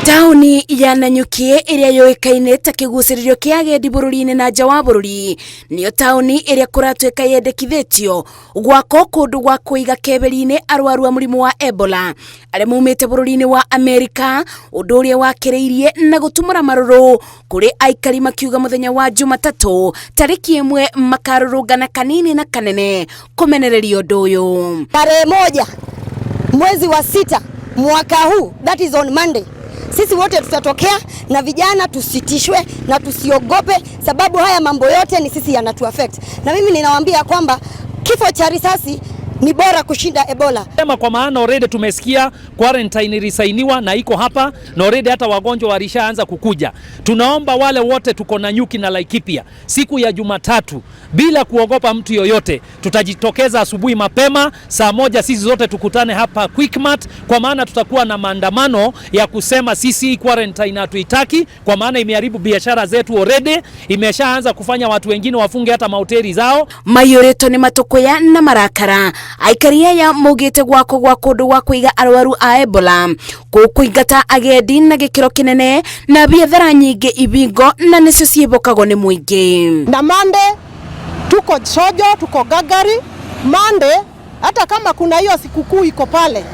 Taũni ya Nanyuki ĩrĩa yũĩkaine ta kĩgucĩrĩrio kĩa agendi bũrũri-inĩ na nja wa bũrũri nĩyo taũni ĩrĩa kũratuĩka yendekithĩtio gwakwo kũndũ gwa kũiga keberi-inĩ arwaru a mũrimũ wa Ebola arĩa maumĩte bũrũri-inĩ wa Amerika, ũndũ ũrĩa wakĩrĩirie na gũtumũra marũrũ kũrĩ aikari makiuga mũthenya wa Jumatatũ tarĩki 1 makarũrũngana kanini na kanene kũmenereria ũndũ ũyũ. Tarehe 1 mwezi wa 6 mwaka huu, that is on Monday, sisi wote tutatokea na vijana, tusitishwe na tusiogope, sababu haya mambo yote ni sisi yanatu affect. Na mimi ninawaambia kwamba kifo cha risasi ni bora kushinda Ebola. Sema kwa maana already tumesikia quarantine ilisainiwa na iko hapa na already hata wagonjwa walishaanza kukuja. Tunaomba wale wote tuko Nanyuki na Laikipia siku ya Jumatatu bila kuogopa mtu yoyote, tutajitokeza asubuhi mapema saa 1, sisi zote tukutane hapa Quickmart, kwa maana tutakuwa na maandamano ya kusema sisi quarantine hatuitaki, kwa maana imeharibu biashara zetu already, imeshaanza kufanya watu wengine wafunge hata mahoteli zao. Maiyũrĩtwo nĩ matũkũya na marakara aikari aya maugĩte gwakwo gwa kũndũ gwa kũiga arwaru a Ebola gũkũingata agendi na gĩkĩro kĩnene na biathara nyingĩ ibingo na nĩcio ciĩbokagwo nĩ mũingĩ. Na Monday tuko Sojo, tuko Gagari. Monday hata kama kuna hiyo sikukuu iko pale,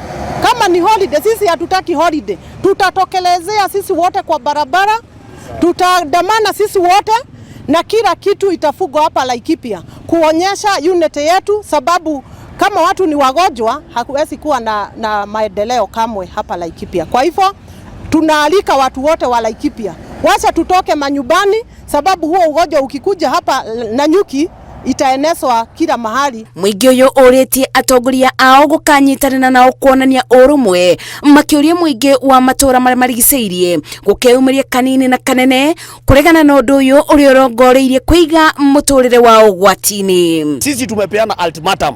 kama ni holiday, sisi hatutaki holiday, tutatokelezea sisi wote kwa barabara, tutaandamana sisi wote na kila kitu itafugwa hapa Laikipia kuonyesha unity yetu, sababu kama watu ni wagonjwa hakuwezi kuwa na maendeleo kamwe hapa Laikipia. Kwa hivyo tunaalika watu wote wa Laikipia, wacha tutoke manyumbani, sababu huo ugonjwa ukikuja hapa Nanyuki itaenezwa kila mahali. Mũingĩ ũyũ ũrĩtie atongoria ao gũkanyitanĩra nao kuonania ũrũmwe, makĩũria mũingĩ wa matũũra marĩa marigicĩirie gũkeyumĩria kanini na kanene kũregana na ũndũ ũyũ ũrĩa ũrongoreirie kũiga mũtũrĩre wao ũgwati-inĩ. Sisi tumepeana ultimatum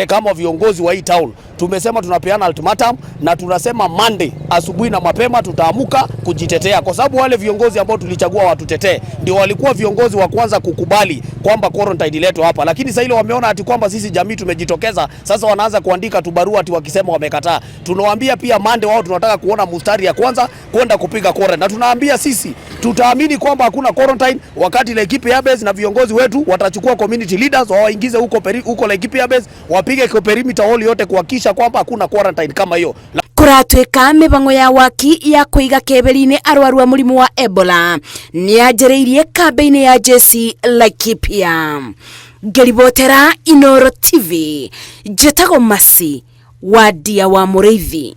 kama viongozi wa hii town tumesema tunapeana ultimatum na tunasema Monday asubuhi na mapema tutaamuka kujitetea, kwa sababu wale viongozi ambao tulichagua watutetee ndio walikuwa viongozi wa kwanza kukubali kwamba quarantine iletwe hapa, lakini sasa ile wameona ati kwamba sisi jamii tumejitokeza, sasa wanaanza kuandika tu barua ati wakisema wamekataa. Tunawaambia pia Monday wao tunataka kuona mstari ya kwanza kwenda kupiga quarantine, na tunaambia sisi tutaamini kwamba hakuna quarantine wakati Laikipia Airbase na viongozi wetu watachukua community leaders wawaingize huko Laikipia Airbase, wapige perimeter wall yote kuhakikisha kwamba hakuna quarantine kama hiyo. Kũratuĩka mĩbango ya waki ya kũiga keberi-inĩ arwaru a mũrimũ wa Ebola nĩyanjĩrĩirie kambĩ-inĩ ya jeshi Laikipia. Ngĩribotera Inooro TV, njĩtagwo Mercy Wandia wa Mũrĩithi.